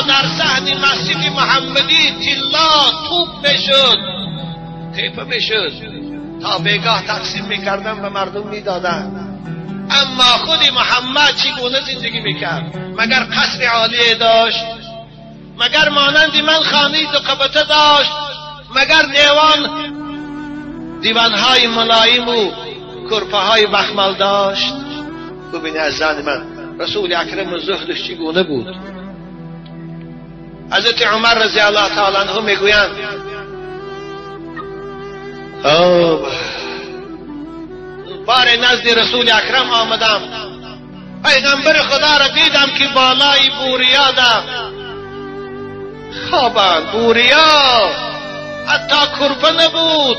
در صحن مسجد محمدی طلا توپ میشد، تیپه میشد، تا بیگاه تقسیم میکردن و مردم میدادن. اما خود محمد چگونه زندگی میکرد؟ مگر قصر عالی داشت؟ مگر مانند من خانه دو قبطه داشت؟ مگر دیوانهای ملایم و کرپه های بخمل داشت؟ ببینید عزیزان من، رسول اکرم زهدش چگونه بود. حضرت عمر رضی الله تعالی عنه میگویند بار نزد رسول اکرم آمدم، پیغمبر خدا را دیدم که بالای بوریا ده خوابند. بوریا حتی کرپه نبود،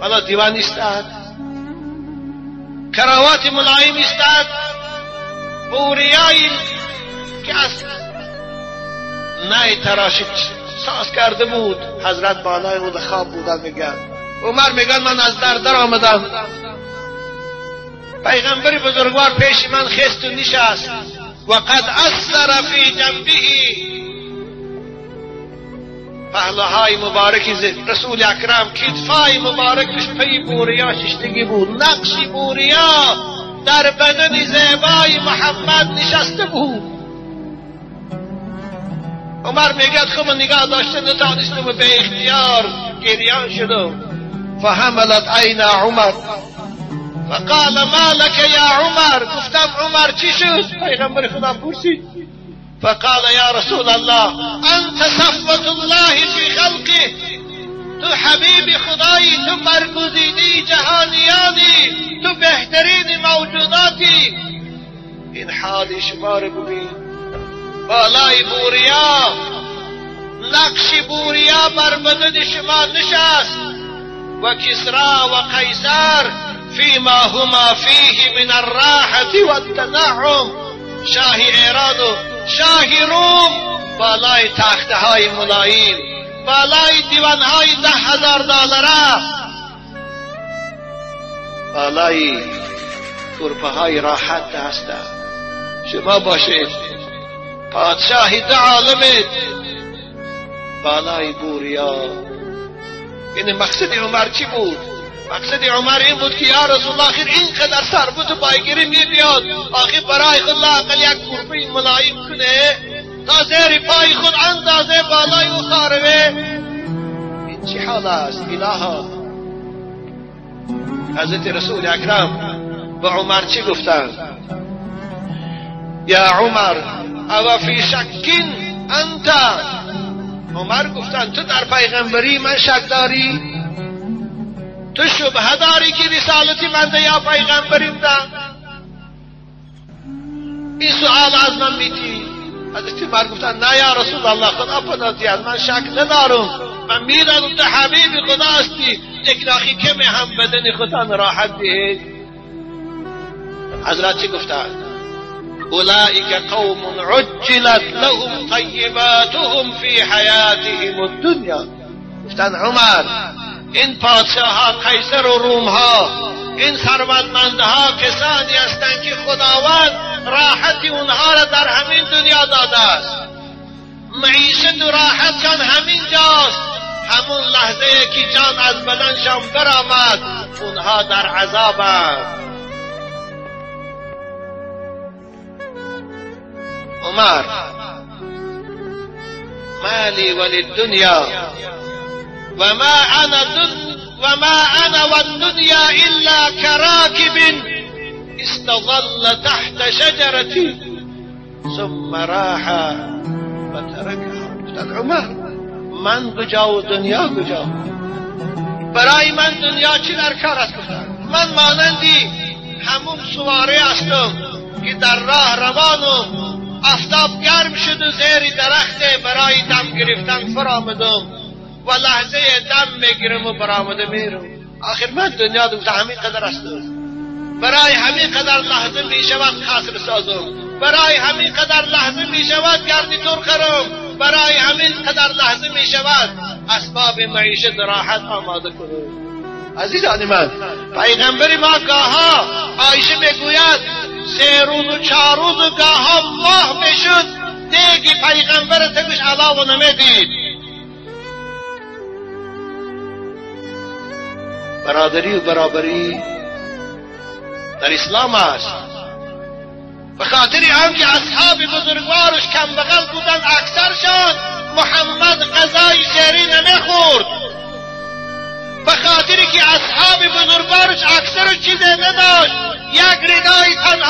بالا دیوان ایستاد، کراوات ملایم ایستاد، بوریایی که از نای تراشید ساز کرده بود، حضرت بالای او خواب بودن. میگن عمر میگن من از در در آمدم، پیغمبر بزرگوار پیش من خست و نشست و قد اثر فی جنبه، پهلوهای مبارک رسول اکرم، کتفای مبارکش پی بوریا ششتگی بود، نقش بوریا در بدن زیبای محمد نشسته بود. عمر میگد خب نگاه داشته نتانستم و به اختیار گریان شدم. فحملت عین عمر فقال ما لك یا عمر، گفتم عمر چی شد؟ پیغمبر خدا پرسید. فقال یا رسول الله انت صفوة الله فی خلقه، تو حبیب خدایی، تو برگزیده جهانیانی، تو بهترین موجوداتی. این حال شما رو ببین، بالای بوریا نقش بوریا بر بدن شما نشست. و کسرا و قیصر فيما هما فيه من الراحة والتنعم، شاه ایران و شاه روم بالای تخته های ملایم، بالای دیوان های 10,000 دلاره، بالای کرپه های راحت هستند. شما باشید پادشاه دو عالمت بالای بوریا. این مقصد عمر چی بود؟ مقصد عمر این بود که یا رسول الله آخر اینقدر ثروت و بایگیری می بیاد، آخر برای خود لااقل یک کرپه ملایم کنه تا زیر پای خود اندازه بالای او خاربه. این چی حال است الها؟ حضرت رسول اکرم به عمر چی گفتند؟ یا عمر او فی شکین انت؟ عمر گفتند تو در پیغمبری من شک داری؟ تو شبهه داری که رسالتی من ده یا پیغمبریم ده؟ این سؤال از من میتی؟ حضرت عمر گفتند نه یا رسول الله، خدا پناه دهد، من شک ندارم، من میدانم تو حبیب خدا هستی، لیکن آخی کمی هم بدن خدا راحت دهید. حضرت چی گفتند؟ اولئک قوم عجلت لهم طیباتهم فی حیاتهم الدنیا. گفتند عمر این پادشاه ها، قیصر و روم ها، این ثروتمندها کسانی هستند که خداوند راحت اونها را در همین دنیا داده است، معیشت و راحتشان همین جاست. همون لحظه که جان از بدنشان برآمد اونها در عذابند. عمر مالی وللدنیا وما انا والدنيا الا كراكب استظل تحت شجرة ثم راح وتركها. عمر من کجا و دنیا کجا؟ برای من دنیا چی در کار است؟ من مانندی همون سواره هستم که در راه روانم، آفتاب گرم شد و زیر درخت برای دم گرفتن فرآمدم و لحظه دم میگیرم و برآمده میرم. آخر من دنیا دوست همین قدر است، برای همین قدر لحظه میشود قصر سازم، برای همین قدر لحظه میشود گردی تور خرم، برای همین قدر لحظه میشود اسباب معیشت راحت آماده کنم. عزیزان من، پیغمبر ما گاها عایشه میگوید 3 روز و 4 روز و گاها ماه میشد دیگی پیغمبر تگوش علاوه نمیدید. برادری و برابری در اسلام است. به خاطر آنکه اصحاب بزرگوارش کم بغل بودند اکثرشان، محمد غذای شهری نمیخورد. به خاطر که اصحاب بزرگوارش اکثر چیز نداشت، یک ردای تن